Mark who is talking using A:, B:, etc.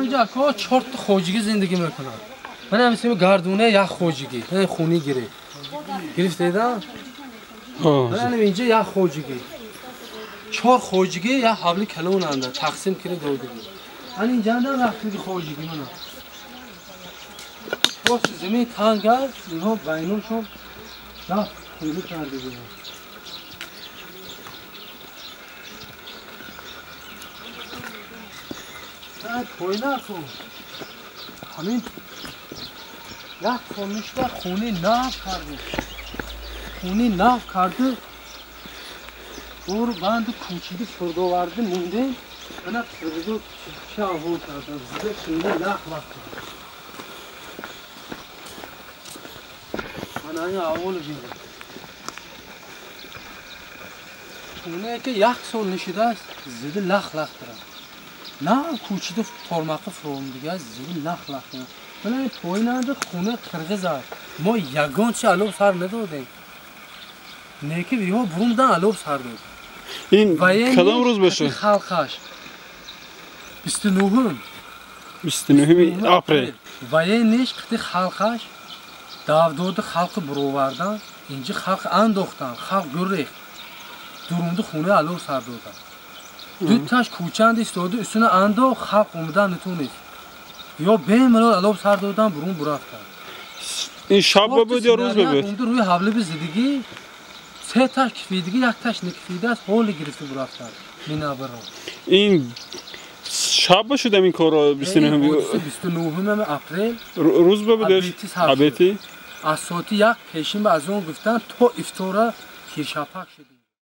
A: Ҳаминҷо ако чорта хоҷигӣ зиндагӣ мекунанд. Ман ҳамин гардуна як хоҷигӣ, хуни гирифт. Гирифтеда? Ман инҷо як хоҷигӣ. Чор хоҷигӣ як ҳавли калонанда тақсим кирда додагӣ. Ман инҷа ҳам рафтиги хоҷигӣ мана. Боз замин танг аст, инҳо байношон рафт хуни кардагӣ. Пойна кун. Ҳамин як хоништа хуни нав карду. Хуни нав карду. Ур банду кӯчиди фурдоварди мунде. Ана фурду ча аҳол кардан. Зида хуни лах лах кард. Ана ин аҳол бинед. Хуне ки як сол нишидааст, зида лах лах кард. На кӯчида тормақи фуромдига зиди лах лах. Мана ин поинанда хуна қирғиз аст. Мо ягон чи алов сар надодем. Неки иҳо бурундан алов сар дод.
B: Ин кадом рӯз бошад?
A: Халқаш 29-ум.
B: 29 апрел.
A: Военныйш қити халқаш давдоди халқи буровардан, инҷи халқ андохтан, халқ гурехт. Дурунди хуна алов сар додан. Дуташ кӯчанд истоду үстуна андох, халқ омадан натунист. Ё бемалол алов сар додан, бурун бурафтан.
B: Ин шаб буд ё рӯз буд?
A: Унда рӯи ҳавли бизидигӣ се таш кифидигӣ, як таш накифидааст, ҳоли гирифта бурафтан минабаро.
B: Ин шаб шудам ин корро
A: 29 апрел.
B: Рӯз буд? Абети?
A: Аз соати 1 пешин ба аз он гуфтан то ифтора тиршапак шуд.